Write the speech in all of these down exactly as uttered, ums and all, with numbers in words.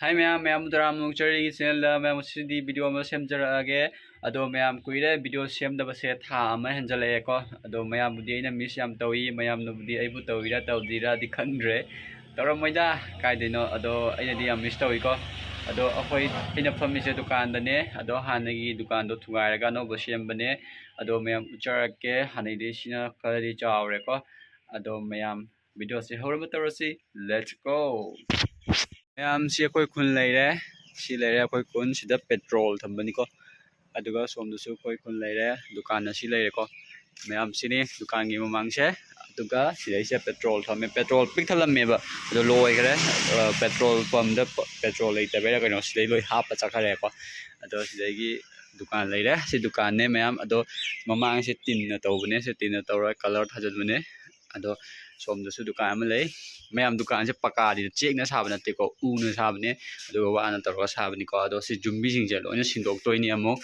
ꯍꯥꯏ ꯃꯌꯥꯝ, ꯃꯌꯥꯝ ꯇꯔꯥꯃꯨꯛ ꯆꯔꯤꯒꯤ ꯆꯦꯅꯦꯜꯗ ꯃꯌꯥꯝ ꯉꯁꯤꯗꯤ ꯚꯤꯗꯤꯑꯣ ꯑꯃ ꯁꯦꯝꯖꯔꯛꯑꯒꯦ꯫ ꯑꯗꯣ ꯃꯌꯥꯝ ꯀꯨꯏꯔꯦ ꯚꯤꯗꯤꯑꯣ ꯁꯦꯝꯗꯕꯁꯦ, ꯊꯥ ꯑꯃ ꯍꯦꯟꯖꯜꯂꯛꯑꯦꯀꯣ꯫ ꯑꯗꯣ ꯃꯌꯥꯝꯕꯨꯗꯤ ꯑꯩꯅ ꯃꯤꯁ ꯌꯥꯝ ꯇꯧꯏ, ꯃꯌꯥꯝꯅꯕꯨꯗꯤ ꯑꯩꯕꯨ ꯇꯧꯏꯔꯥ ꯇꯧꯗ꯭ꯔꯤꯔꯥꯗꯤ ꯈꯪꯗ꯭ꯔꯦ, ꯇꯧꯔꯝꯃꯣꯏꯗ ꯀꯥꯏꯗꯩꯅꯣ꯫ ꯑꯗꯣ ꯑꯩꯅꯗꯤ ꯌꯥꯝ ꯃꯤꯁ ꯇꯧꯏꯀꯣ꯫ ꯑꯗꯣ ꯑꯩꯈꯣꯏ, ꯑꯩꯅ ꯐꯝꯃꯤꯁꯦ ꯗꯨꯀꯥꯟꯗꯅꯦ꯫ ꯑꯗꯣ ꯍꯥꯟꯅꯒꯤ ꯗꯨꯀꯥꯟꯗꯣ ꯊꯨꯒꯥꯏꯔꯒ ꯑꯅꯧꯕ ꯁꯦꯝꯕꯅꯦ꯫ ꯑꯗꯣ ꯃꯌꯥꯝ ꯎꯠꯆꯔꯛꯀꯦ꯫ ꯍꯥꯟꯅꯩꯗꯤ ꯁꯤꯅ ꯈꯔꯗꯤ ꯆꯥꯎꯔꯦꯀꯣ꯫ ꯑꯗꯣ ꯃꯌꯥꯝ ꯚꯤꯗꯤꯑꯣꯁꯦ ꯍꯧꯔꯕ ꯇꯧꯔꯁꯤ꯫ Let's go! ꯃꯌꯥꯝꯁꯤ ꯑꯩꯈꯣꯏ ꯈꯨꯟ ꯂꯩꯔꯦ꯫ ꯁꯤ ꯂꯩꯔꯦ ꯑꯩꯈꯣꯏ ꯈꯨꯟ꯫ ꯁꯤꯗ ꯄꯦꯇ꯭ꯔꯣꯜ ꯊꯝꯕꯅꯤꯀꯣ꯫ ꯑꯗꯨꯒ ꯁꯣꯝꯗꯁꯨ ꯑꯩꯈꯣꯏ ꯈꯨꯟ ꯂꯩꯔꯦ꯫ ꯗꯨꯀꯥꯟ ꯑꯁꯤ ꯂꯩꯔꯦꯀꯣ꯫ ꯃꯌꯥꯝꯁꯤꯅꯤ ꯗꯨꯀꯥꯟꯒꯤ ꯃꯃꯥꯡꯁꯦ꯫ ꯑꯗꯨꯒ ꯁꯤꯗꯩꯁꯤꯗ ꯄꯦꯇ꯭ꯔꯣꯜ ꯊꯝꯃꯦ꯫ ꯄꯦꯇ꯭ꯔꯣꯜ ꯄꯤꯛ ꯊꯜꯂꯝꯃꯦꯕ, ꯑꯗꯣ ꯂꯣꯏꯈ꯭ꯔꯦ꯫ ꯑ, ꯄꯦꯇ꯭ꯔꯣꯜ ꯄꯝꯗ ꯄ-, ꯄꯦꯇ꯭ꯔꯣꯜ ꯂꯩꯇꯕꯩꯔꯥ ꯀꯩꯅꯣ, ꯁꯤꯗꯩ ꯂꯣꯏ ꯍꯥꯞꯄ ꯆꯠꯈ꯭ꯔꯦꯀꯣ꯫ ꯑꯗꯣ ꯁꯤꯗꯒꯤ ꯗꯨꯀꯥꯟ ꯂꯩꯔꯦ꯫ ꯁꯤ ꯗꯨꯀꯥꯟꯅꯦ ꯃꯌꯥꯝ꯫ ꯑꯗꯣ ꯃꯃꯥꯡꯁꯦ ꯇꯤꯟꯅ ꯇꯧꯕꯅꯦ꯫ ꯁꯤ ꯇꯤꯟꯅ ꯇꯧꯔꯒ ꯀꯂꯔ ꯊꯥꯖꯤꯟꯕꯅꯦ꯫ ꯑꯗꯣ ꯁꯣꯝꯗꯁꯨ ꯗꯨꯀꯥꯟ ꯑꯃ ꯂꯩ꯫ ꯃꯌꯥꯝ ꯗꯨꯀꯥꯟꯁꯦ ꯄꯀꯥꯗꯤ ꯆꯦꯛꯅ ꯁꯥꯕ ꯅꯠꯇꯦꯀꯣ, ꯎꯅ ꯁꯥꯕꯅꯦ꯫ ꯑꯗꯨꯒ ꯋꯥꯅ ꯇꯧꯔꯒ ꯁꯥꯕꯅꯤꯀꯣ꯫ ꯑꯗꯣ ꯁꯤ ꯌꯨꯝꯕꯤꯁꯤꯡꯁꯦ ꯂꯣꯏꯅ ꯁꯤꯟꯗꯣꯛꯇꯣꯏꯅꯤ ꯑꯃꯨꯛ꯫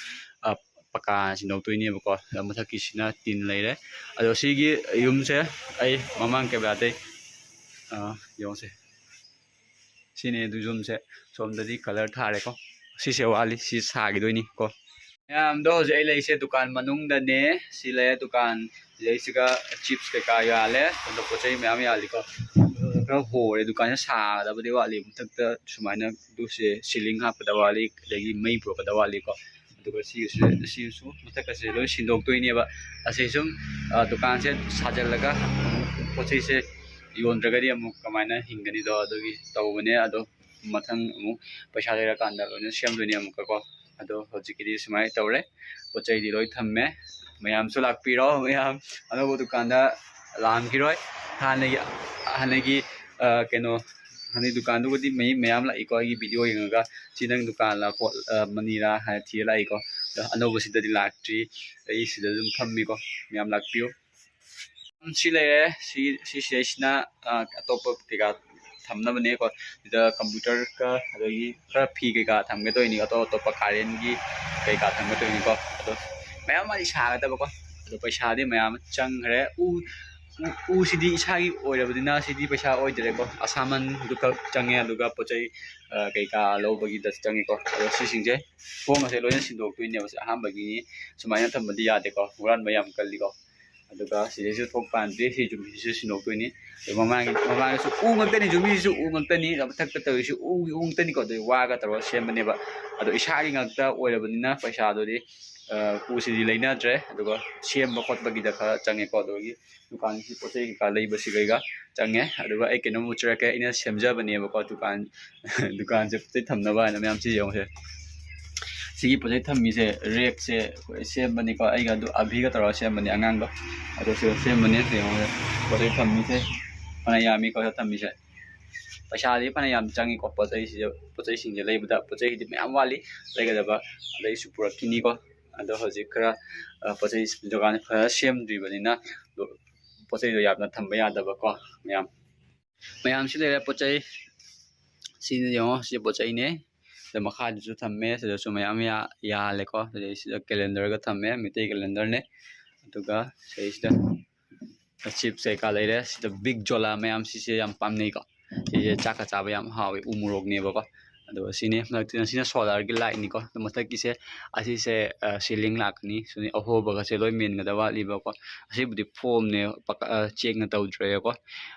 ꯑ, ꯄꯀꯥ ꯁꯤꯟꯗꯣꯛꯇꯣꯏꯅꯦꯕꯀꯣ꯫ ꯑꯗꯣ ꯃꯊꯛꯀꯤꯁꯤꯅ ꯇꯤꯟ ꯂꯩꯔꯦ꯫ ꯑꯗꯣ ꯁꯤꯒꯤ ꯌꯨꯝꯁꯦ ꯑꯩ ꯃꯃꯥꯡ ꯀꯦꯃꯦꯔꯥꯗꯩ, ꯑ, ꯌꯦꯡꯉꯨꯁꯦ꯫ ꯁꯤꯅꯦ ꯑꯗꯨ ꯌꯨꯝꯁꯦ꯫ ꯁꯣꯝꯗꯗꯤ ꯀꯂꯔ ꯊꯥꯔꯦꯀꯣ꯫ ꯁꯤꯁꯦ ꯋꯥꯠꯂꯤ, ꯁꯤ ꯁꯥꯈꯤꯗꯣꯏꯅꯤ ꯀꯣ꯫ ꯃꯌꯥꯝꯗꯣ ꯍꯧꯖꯤꯛ ꯑꯩ ꯂꯩꯔꯤꯁꯦ ꯗꯨꯀꯥꯟ ꯃꯅꯨꯡꯗꯅꯦ꯫ ꯁꯤ ꯂꯩꯔꯦ ꯗꯨꯀꯥꯟ꯫ ꯁꯤꯗꯩꯁꯤꯒ ꯆꯤꯞꯁ ꯀꯩꯀꯥ ꯌꯥꯜꯂꯦ꯫ ꯁꯣꯝꯗ ꯄꯣꯠ ꯆꯩ ꯃꯌꯥꯝ ꯌꯥꯜꯂꯤꯀꯣ꯫ ꯈꯔ ꯍꯣꯔꯦ, ꯗꯨꯀꯥꯟꯁꯦ ꯁꯥꯒꯗꯕꯗꯤ ꯋꯥꯠꯂꯤ꯫ ꯃꯊꯛꯇ ꯁꯨꯃꯥꯏꯅ ꯁꯤꯂꯤꯡ ꯍꯥꯞꯀꯗꯕ ꯋꯥꯠꯂꯤ, ꯑꯗꯒꯤ ꯃꯩ ꯄꯨꯔꯛꯀꯗꯕ ꯋꯥꯠꯂꯤꯀꯣ꯫ ꯑꯗꯨꯒ ꯁꯤꯒꯤꯁꯨ, ꯁꯤꯁꯨ ꯃꯊꯛꯀꯁꯦ ꯂꯣꯏ ꯁꯤꯟꯗꯣꯛꯇꯣꯏꯅꯦꯕ꯫ ꯑꯁꯤ ꯁꯨꯝ, ꯑ, ꯗꯨꯀꯥꯟꯁꯦ ꯁꯥꯖꯤꯜꯂꯒ ꯑꯃꯨꯛ ꯄꯣꯠ ꯆꯩꯁꯦ ꯌꯣꯟꯗ꯭ꯔꯒꯗꯤ ꯑꯃꯨꯛ ꯀꯃꯥꯏꯅ ꯍꯤꯡꯒꯅꯤꯗꯣ, ꯑꯗꯨꯒꯤ ꯇꯧꯕꯅꯦ꯫ ꯑꯗꯣ ꯃꯊꯪ ꯑꯃꯨꯛ ꯄꯩꯁꯥ ꯂꯩꯔꯀꯥꯟꯗ ꯂꯣꯏꯅ ꯁꯦꯝꯗꯣꯏꯅꯦ ꯑꯃꯨꯛꯀꯀꯣ꯫ ꯑꯗꯣ ꯍꯧꯖꯤꯛꯀꯤꯗꯤ ꯁꯨꯃꯥꯏꯅ ꯇꯧꯔꯦ꯫ ꯄꯣꯠ ꯆꯩꯗꯤ ꯂꯣꯏ ꯊꯝꯃꯦ꯫ ꯃꯌꯥꯝꯁꯨ ꯂꯥꯛꯄꯤꯔꯣ꯫ ꯃꯌꯥꯝ ꯑꯅꯧꯕ ꯗꯨꯀꯥꯟꯗ ꯂꯥꯛꯑꯝꯈꯤꯔꯣꯏ꯫ ꯍꯥꯟꯅꯒꯤ, ꯍꯥꯟꯅꯒꯤ, ꯑ, ꯀꯩꯅꯣ, ꯍꯥꯟꯅꯒꯤ ꯗꯨꯀꯥꯟꯗꯨꯕꯨꯗꯤ ꯃꯤ ꯃꯌꯥꯝ ꯂꯥꯛꯏꯀꯣ꯫ ꯑꯩꯒꯤ ꯚꯤꯗꯤꯑꯣ ꯌꯦꯡꯉꯒ "ꯁꯤ ꯅꯪ ꯗꯨꯀꯥꯟꯂ ꯄꯣꯠ, ꯑ, ꯃꯅꯤꯔꯥ?" ꯍꯥꯏꯅ ꯊꯤꯔ ꯂꯥꯛꯏꯀꯣ꯫ ꯑꯗꯣ ꯑꯅꯧꯕꯁꯤꯗꯗꯤ ꯂꯥꯛꯇ꯭ꯔꯤ꯫ ꯑꯩ ꯁꯤꯗ ꯑꯗꯨꯝ ꯐꯝꯃꯤꯀꯣ꯫ ꯃꯌꯥꯝ ꯂꯥꯛꯄꯤꯌꯨ꯫ ꯁꯤ ꯂꯩꯔꯦ꯫ ꯁꯤ, ꯁꯤ, ꯁꯤꯗꯩꯁꯤꯅ, ꯑ, ꯑꯇꯣꯞꯄ ꯀꯩꯀꯥ ꯊꯝꯅꯕꯅꯦꯀꯣ꯫ ꯁꯤꯗ ꯀꯝꯄ꯭ꯌꯨꯇꯔꯒ ꯑꯗꯒꯤ ꯈꯔ ꯐꯤ ꯀꯩꯀꯥ ꯊꯝꯒꯦ ꯇꯧꯔꯤꯅꯤ, ꯑꯇꯣꯞ ꯑꯇꯣꯞꯄ ꯀꯥꯔꯦꯟꯒꯤ ꯀꯩꯀꯥ ꯊꯝꯒꯦ ꯇꯧꯔꯤꯅꯤꯀꯣ꯫ ꯑꯗꯣ ꯃꯌꯥꯝ ꯑꯃꯗꯤ ꯁꯥꯒꯗꯕꯀꯣ꯫ ꯑꯗꯣ ꯄꯩꯁꯥꯗꯤ ꯃꯌꯥꯝ ꯑꯃ ꯆꯪꯈ꯭ꯔꯦ꯫ ꯎ, ꯎ- ꯎꯁꯤꯗꯤ ꯏꯁꯥꯒꯤ ꯑꯣꯏꯔꯕꯅꯤꯅ ꯁꯤꯗꯤ ꯄꯩꯁꯥ ꯑꯣꯏꯗ꯭ꯔꯦꯀꯣ꯫ ꯑꯁꯥꯃꯟꯗꯨ ꯈꯛ ꯆꯪꯉꯦ, ꯑꯗꯨꯒ ꯄꯣꯠ ꯆꯩ, ꯑ, ꯀꯩꯀꯥ ꯂꯧꯕꯒꯤꯗ ꯆꯪꯉꯦꯀꯣ꯫ ꯑꯗꯣ ꯁꯤꯁꯤꯡꯁꯦ, ꯊꯣꯡ ꯑꯁꯦ ꯂꯣꯏꯅ ꯁꯤꯟꯗꯣꯛꯇꯣꯏꯅꯦꯕ꯫ ꯁꯤ ꯑꯍꯥꯟꯕꯒꯤꯅꯤ, ꯁꯨꯃꯥꯏꯅ ꯊꯝꯕꯗꯤ ꯌꯥꯗꯦꯀꯣ, ꯍꯨꯔꯥꯟꯕ ꯌꯥꯝ ꯀꯜꯂꯤꯀꯣ꯫ ꯑꯗꯨꯒ ꯁꯤꯗꯩꯁꯨ ꯊꯣꯡ ꯄꯥꯟꯗ꯭ꯔꯤ, ꯁꯤ ꯌꯨꯝꯁꯤꯁꯨ ꯁꯤꯟꯗꯣꯛꯇꯣꯏꯅꯤ꯫ ꯑꯗꯣ ꯃꯃꯥꯡꯒꯤ, ꯃꯃꯥꯡꯒꯤꯁꯨ ꯎ ꯉꯥꯛꯇꯅꯤ, ꯌꯨꯝꯁꯤꯁꯨ ꯎ ꯉꯥꯛꯇꯅꯤ, ꯃꯊꯛꯇ ꯇꯧꯔꯤꯁꯨ ꯎꯒꯤ ꯎ ꯉꯥꯛꯇꯅꯤꯀꯣ꯫ ꯑꯗꯨ ꯋꯥꯒ ꯇꯧꯔꯒ ꯁꯦꯝꯕꯅꯦꯕ꯫ ꯑꯗꯣ ꯏꯁꯥꯒꯤ ꯉꯥꯛꯇ ꯑꯣꯏꯔꯕꯅꯤꯅ ꯄꯩꯁꯥꯗꯨꯗꯤ, ꯑ, ꯎꯁꯤꯗꯤ ꯂꯩꯅꯗ꯭ꯔꯦ꯫ ꯑꯗꯨꯒ ꯁꯦꯝꯕ ꯈꯣꯠꯄꯒꯤꯗ ꯈꯔ ꯆꯪꯉꯦꯀꯣ꯫ ꯑꯗꯨꯒꯤ ꯗꯨꯀꯥꯟꯒꯤ ꯄꯣꯠ ꯆꯩ ꯀꯩꯀꯥ ꯂꯩꯕꯁꯤꯒꯩꯒ ꯆꯪꯉꯦ꯫ ꯑꯗꯨꯒ ꯑꯩ ꯀꯩꯅꯣꯝ ꯎꯠꯆꯔꯛꯀꯦ, ꯑꯩꯅ ꯁꯦꯝꯖꯕꯅꯦꯕꯀꯣ ꯗꯨꯀꯥꯟ꯫ ꯗꯨꯀꯥꯟꯁꯦ ꯄꯣꯠ ꯆꯩ ꯊꯝꯅꯕ ꯍꯥꯏꯅ ꯃꯌꯥꯝ ꯁꯤ ꯌꯦꯡꯉꯨꯁꯦ꯫ ꯁꯤꯒꯤ ꯄꯣꯠ ꯆꯩ ꯊꯝꯃꯤꯁꯦ, ꯔꯦꯛꯁꯦ ꯑꯩꯈꯣꯏ ꯁꯦꯝꯕꯅꯤꯀꯣ, ꯑꯩꯒ ꯑꯗꯨ ꯑꯕꯤꯒ ꯇꯧꯔꯒ ꯁꯦꯝꯕꯅꯤ, ꯑꯉꯥꯡꯗꯣ꯫ ꯑꯗꯣ ꯁꯤꯗ ꯁꯦꯝꯕꯅꯤ, ꯁꯤ ꯌꯦꯡꯉꯨꯁꯦ꯫ ꯄꯣꯠ ꯆꯩ ꯊꯝꯃꯤꯁꯦ ꯐꯅ ꯌꯥꯝꯃꯤꯀꯣ ꯁꯤꯗ ꯊꯝꯃꯤꯁꯦ꯫ ꯄꯩꯁꯥꯗꯤ ꯐꯅ ꯌꯥꯝ ꯆꯪꯉꯤꯀꯣ ꯄꯣꯠ ꯆꯩꯁꯤꯗ, ꯄꯣꯠ ꯆꯩꯁꯤꯡꯁꯦ ꯂꯩꯕꯗ꯫ ꯄꯣꯠ ꯆꯩꯒꯤꯗꯤ ꯃꯌꯥꯝ ꯋꯥꯠꯂꯤ ꯂꯩꯒꯗꯕ, ꯑꯗꯩꯁꯨ ꯄꯨꯔꯛꯈꯤꯅꯤꯀꯣ꯫ ꯑꯗꯣ ꯍꯧꯖꯤꯛ ꯈꯔ, ꯑ, ꯄꯣꯠ ꯆꯩ ꯗꯨꯀꯥꯟ ꯐꯖꯅ ꯁꯦꯝꯗ꯭ꯔꯤꯕꯅꯤꯅ, ꯂꯣ- ꯄꯣꯠ ꯆꯩꯗꯣ ꯌꯥꯝꯅ ꯊꯝꯕ ꯌꯥꯗꯕꯀꯣ꯫ ꯃꯌꯥꯝ, ꯃꯌꯥꯝꯁꯤ ꯂꯩꯔꯦ ꯄꯣꯠ ꯆꯩ꯫ ꯁꯤꯗ ꯌꯦꯡꯉꯣ, ꯁꯤ ꯄꯣꯠ ꯆꯩꯅꯦ꯫ ꯁꯤꯗ ꯃꯈꯥꯗꯁꯨ ꯊꯝꯃꯦ, ꯁꯤꯗꯁꯨ ꯃꯌꯥꯝ ꯌꯥ- ꯌꯥꯜꯂꯦꯀꯣ꯫ ꯑꯗꯩ ꯁꯤꯗ ꯀꯦꯂꯦꯟꯗꯔꯒ ꯊꯝꯃꯦ, ꯃꯩꯇꯩ ꯀꯦꯂꯦꯟꯗꯔꯅꯦ꯫ ꯑꯗꯨꯒ ꯁꯤꯗꯩꯁꯤꯗ ꯆꯤꯞꯁ ꯀꯩꯀꯥ ꯂꯩꯔꯦ꯫ ꯁꯤꯗ ꯕꯤꯛ ꯖꯣꯂꯥ ꯃꯌꯥꯝ, ꯁꯤꯁꯦ ꯌꯥꯝ ꯄꯥꯝꯅꯩꯀꯣ꯫ ꯁꯤꯁꯦ ꯆꯥꯛꯀ ꯆꯥꯕ ꯌꯥꯝ ꯍꯥꯎꯋꯦ, ꯎ ꯃꯣꯔꯣꯛꯅꯦꯕꯀꯣ꯫ ꯑꯗꯨꯒ ꯁꯤꯅꯦ ꯃꯊꯛꯇ, ꯁꯤꯅ ꯁꯣꯂꯥꯔꯒꯤ ꯂꯥꯏꯠꯅꯤꯀꯣ꯫ ꯑꯗꯨ ꯃꯊꯛꯀꯤꯁꯦ, ꯑꯁꯤꯁꯦ, ꯑ, ꯁꯤꯂꯤꯡ ꯂꯥꯛꯀꯅꯤ꯫ ꯁꯤꯅꯤ ꯑꯍꯣꯕꯒꯁꯦ ꯂꯣꯏ ꯃꯦꯟꯒꯗꯕ ꯋꯥꯠꯂꯤꯕꯀꯣ꯫ ꯑꯁꯤꯕꯨꯗꯤ ꯐꯣꯝꯅꯦ, ꯄꯛ-, ꯑ, ꯆꯦꯛꯅ ꯇꯧꯗ꯭ꯔꯦꯀꯣ꯫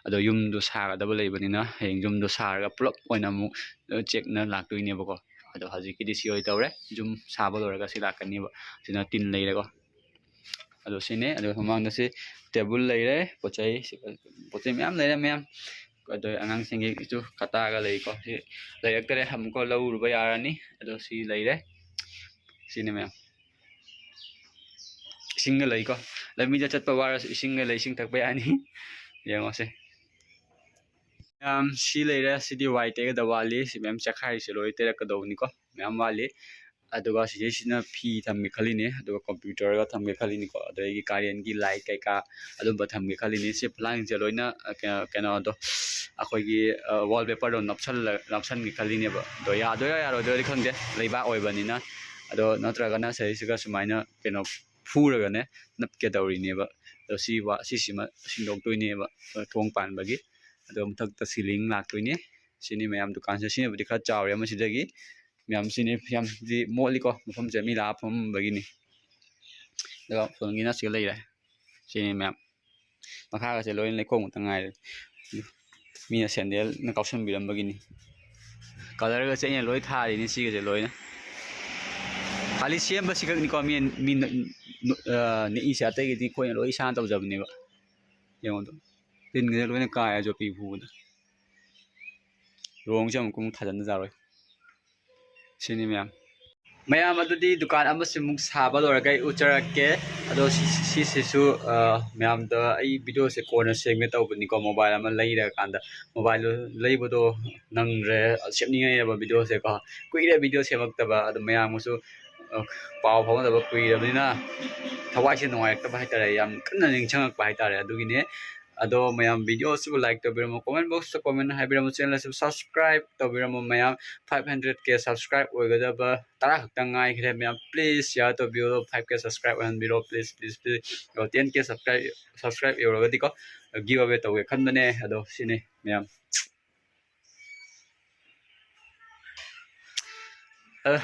ꯑꯗꯣ ꯌꯨꯝꯗꯣ ꯁꯥꯒꯗꯕ ꯂꯩꯕꯅꯤꯅ ꯍꯌꯦꯡ ꯌꯨꯝꯗꯣ ꯁꯥꯔꯒ ꯄꯨꯂꯞ ꯑꯣꯏꯅ ꯑꯃꯨꯛ, ꯑ, ꯆꯦꯛꯅ ꯂꯥꯛꯇꯣꯏꯅꯦꯕꯀꯣ꯫ ꯑꯗꯣ ꯍꯧꯖꯤꯛꯀꯤꯗꯤ ꯁꯤ ꯑꯣꯏ ꯇꯧꯔꯦ꯫ ꯌꯨꯝ ꯁꯥꯕ ꯂꯣꯏꯔꯒ ꯁꯤ ꯂꯥꯛꯀꯅꯤꯕ꯫ ꯁꯤꯅ ꯇꯤꯟ ꯂꯩꯔꯦꯀꯣ꯫ ꯑꯗꯣ ꯁꯤꯅꯦ꯫ ꯑꯗꯣ ꯃꯃꯥꯡꯗ ꯁꯤ ꯇꯦꯕꯜ ꯂꯩꯔꯦ, ꯄꯣꯠ ꯆꯩ, ꯁꯤ ꯄꯣꯠ ꯆꯩ ꯃꯌꯥꯝ ꯂꯩꯔꯦ ꯃꯌꯥꯝ꯫ ꯑꯗꯣ ꯑꯉꯥꯡꯁꯤꯡꯒꯤꯁꯨ ꯀꯇꯥꯒ ꯂꯩꯀꯣ꯫ ꯁꯤ ꯂꯩꯔꯛꯇꯔꯦ, ꯑꯃꯨꯛꯀ ꯂꯧꯔꯨꯕ ꯌꯥꯔꯅꯤ꯫ ꯑꯗꯣ ꯁꯤ ꯂꯩꯔꯦ꯫ ꯁꯤꯅꯦ ꯃꯌꯥꯝ꯫ ꯏꯁꯤꯡꯒ ꯂꯩꯀꯣ꯫ ꯂꯝꯕꯤꯗ ꯆꯠꯄ ꯋꯥꯔꯁꯨ ꯏꯁꯤꯡꯒ ꯂꯩ, ꯏꯁꯤꯡ ꯊꯛꯄ ꯌꯥꯅꯤ꯫ ꯌꯦꯡꯉꯣꯁꯦ꯫ ꯃꯌꯥꯝ ꯁꯤ ꯂꯩꯔꯦ, ꯁꯤꯗꯤ ꯋꯥꯏ ꯇꯩꯒꯗꯕ ꯋꯥꯠꯂꯤ꯫ ꯁꯤ ꯃꯌꯥꯝ ꯆꯦꯈꯥꯏꯔꯤꯁꯦ ꯂꯣꯏ ꯇꯩꯔꯛꯀꯗꯧꯕꯅꯤꯀꯣ, ꯃꯌꯥꯝ ꯋꯥꯠꯂꯤ꯫ ꯑꯗꯨꯒ ꯁꯤꯗꯩꯁꯤꯅ ꯐꯤ ꯊꯝꯒꯦ ꯈꯜꯂꯤꯅꯦ, ꯑꯗꯨꯒ ꯀꯝꯄ꯭ꯌꯨꯇꯔꯒ ꯊꯝꯒꯦ ꯈꯜꯂꯤꯅꯤꯀꯣ, ꯑꯗꯒꯤ ꯀꯥꯔꯦꯟꯒꯤ ꯂꯥꯏꯠ ꯀꯩꯀꯥ ꯑꯗꯨꯝꯕ ꯊꯝꯒꯦ ꯈꯜꯂꯤꯅꯦ꯫ ꯁꯤ ꯐꯂꯥꯡꯁꯦ ꯂꯣꯏꯅ, ꯑ, ꯀꯩꯅꯣ, ꯀꯩꯅꯣꯗꯣ, ꯑꯩꯈꯣꯏꯒꯤ, ꯑ, ꯋꯥꯜ ꯄꯦꯄꯔꯗꯣ ꯅꯞꯁꯜꯂ-, ꯅꯞꯁꯟꯒꯦ ꯈꯜꯂꯤꯅꯦꯕ꯫ ꯑꯗꯣ ꯌꯥꯗꯣꯏꯔꯥ ꯌꯥꯔꯣꯏꯗꯣꯏꯔꯗꯤ ꯈꯪꯗꯦ, ꯂꯩꯕꯥꯛ ꯑꯣꯏꯕꯅꯤꯅ꯫ ꯑꯗꯣ ꯅꯠꯇ꯭ꯔꯒꯅ ꯁꯤꯗꯩꯁꯤꯒ ꯁꯨꯃꯥꯏꯅ ꯀꯩꯅꯣ ꯐꯨꯔꯒꯅꯦ ꯅꯞꯀꯦ ꯇꯧꯔꯤꯅꯦꯕ꯫ ꯑꯗꯣ ꯁꯤ ꯋꯥ-, ꯁꯤꯁꯤꯃ ꯁꯤꯟꯗꯣꯛꯇꯣꯏꯅꯦꯕ, ꯑ, ꯊꯣꯡ ꯄꯥꯟꯕꯒꯤ꯫ ꯑꯗꯣ ꯃꯊꯛꯇ ceiling ꯂꯥꯛꯇꯣꯏꯅꯦ꯫ ꯁꯤꯅꯤ ꯃꯌꯥꯝ ꯗꯨꯀꯥꯟꯁꯦ, ꯁꯤꯅꯕꯨꯗꯤ ꯈꯔ ꯆꯥꯎꯔꯦ ꯑꯃꯁꯤꯗꯒꯤ꯫ ꯃꯌꯥꯝ ꯁꯤꯅꯤ, ꯌꯥꯝꯗꯤ ꯃꯣꯠꯂꯤꯀꯣ, ꯃꯐꯝꯁꯦ ꯃꯤ ꯂꯥꯛꯑ ꯐꯝꯃꯝꯕꯒꯤꯅꯤ꯫ ꯑꯗꯨꯒ ꯐꯣꯟꯒꯤꯅ ꯁꯤꯒ ꯂꯩꯔꯦ꯫ ꯁꯤꯅꯤ ꯃꯌꯥꯝ꯫ ꯃꯈꯥꯒꯁꯦ ꯂꯣꯏꯅ ꯂꯩꯈꯣꯝ ꯉꯥꯛꯇ ꯉꯥꯏꯔꯦ꯫ ꯃꯤꯅ ꯁꯦꯟꯗꯦꯜꯅ ꯀꯥꯎꯁꯟꯕꯤꯔꯝꯕꯒꯤꯅꯤ꯫ Colourꯒꯁꯦ ꯑꯩꯅ ꯂꯣꯏ ꯊꯥꯔꯤꯅꯤ ꯁꯤꯒꯁꯦ ꯂꯣꯏꯅ꯫ ꯈꯥꯂꯤ ꯁꯦꯝꯕꯁꯤ ꯈꯛꯅꯤꯀꯣ ꯃꯤ, ꯃꯤ ꯅ-, ꯅ-, ꯑ, ꯅꯦꯛꯏꯁꯦ, ꯑꯇꯩꯒꯤꯗꯤ ꯑꯩꯈꯣꯏꯅ ꯂꯣꯏ ꯏꯁꯥꯅ ꯇꯧꯖꯕꯅꯦꯕ꯫ ꯌꯦꯡꯉꯣ ꯑꯗꯣ꯫ ꯇꯤꯟꯒꯁꯦ ꯂꯣꯏꯅ ꯀꯥꯏꯔꯦ ꯖꯣꯄꯤ ꯐꯨꯕꯗ꯫ ꯔꯣꯡꯁꯦ ꯑꯃꯨꯛ ꯑꯃꯨꯛ ꯊꯥꯖꯤꯟꯕ ꯌꯥꯔꯣꯏ꯫ ꯁꯤꯅꯤ ꯃꯌꯥꯝ꯫ ꯃꯌꯥꯝ ꯑꯗꯨꯗꯤ ꯗꯨꯀꯥꯟ ꯑꯃꯁꯤꯃꯨꯛ ꯁꯥꯕ ꯂꯣꯏꯔꯒ ꯑꯩ ꯎꯠꯆꯔꯛꯀꯦ꯫ ꯑꯗꯣ ꯁꯤ-, ꯁꯤꯁꯤꯁꯨ, ꯑ, ꯃꯌꯥꯝꯗ ꯑꯩ videoꯁꯦ ꯀꯣꯟꯅ ꯁꯦꯝꯒꯦ ꯇꯧꯕꯅꯤꯀꯣ, mobile ꯑꯃ ꯂꯩꯔꯀꯥꯟꯗ꯫ Mobile ꯂꯩꯕꯗꯣ ꯅꯪꯗ꯭ꯔꯦ, ꯁꯦꯝꯅꯤꯡꯉꯦꯕ videoꯁꯦꯀꯣ꯫ ꯀꯨꯏꯔꯦ video ꯁꯦꯝꯃꯛꯇꯕ꯫ ꯑꯗꯣ ꯃꯌꯥꯝꯒꯁꯨ, ꯑ, ꯄꯥꯎ ꯐꯥꯎꯅꯗꯕ ꯀꯨꯏꯔꯕꯅꯤꯅ ꯊꯋꯥꯏꯁꯦ ꯅꯨꯡꯉꯥꯏꯔꯛꯇꯕ ꯍꯥꯏꯇꯥꯔꯦ꯫ ꯌꯥꯝ ꯀꯟꯅ ꯅꯤꯡꯁꯤꯡꯉꯛꯄ ꯍꯥꯏꯇꯥꯔꯦ꯫ ꯑꯗꯨꯒꯤꯅꯦ꯫ ꯑꯗꯣ ꯃꯌꯥꯝ videoꯁꯤꯕꯨ like ꯇꯧꯕꯤꯔꯝꯃꯣ, comment boxꯇ comment ꯍꯥꯏꯕꯤꯔꯝꯃꯣ, channelꯁꯤꯕꯨ subscribe ꯇꯧꯕꯤꯔꯝꯃꯣ ꯃꯌꯥꯝ꯫ Five hundred K subscribe ꯑꯣꯏꯒꯗꯕ ꯇꯔꯥ ꯈꯛꯇꯪ ꯉꯥꯏꯈ꯭ꯔꯦ ꯃꯌꯥꯝ꯫ Please share ꯇꯧꯕꯤꯌꯣ, five K subscribe ꯑꯣꯏꯍꯟꯕꯤꯔꯣ, please, please, please꯫ ꯑꯗꯣ ten K subscribe, subscribe ꯌꯧꯔꯒꯗꯤꯀꯣ, give away ꯇꯧꯒꯦ ꯈꯟꯕꯅꯦ꯫ ꯑꯗꯣ ꯁꯤꯅꯤ ꯃꯌꯥꯝ꯫ ꯑ,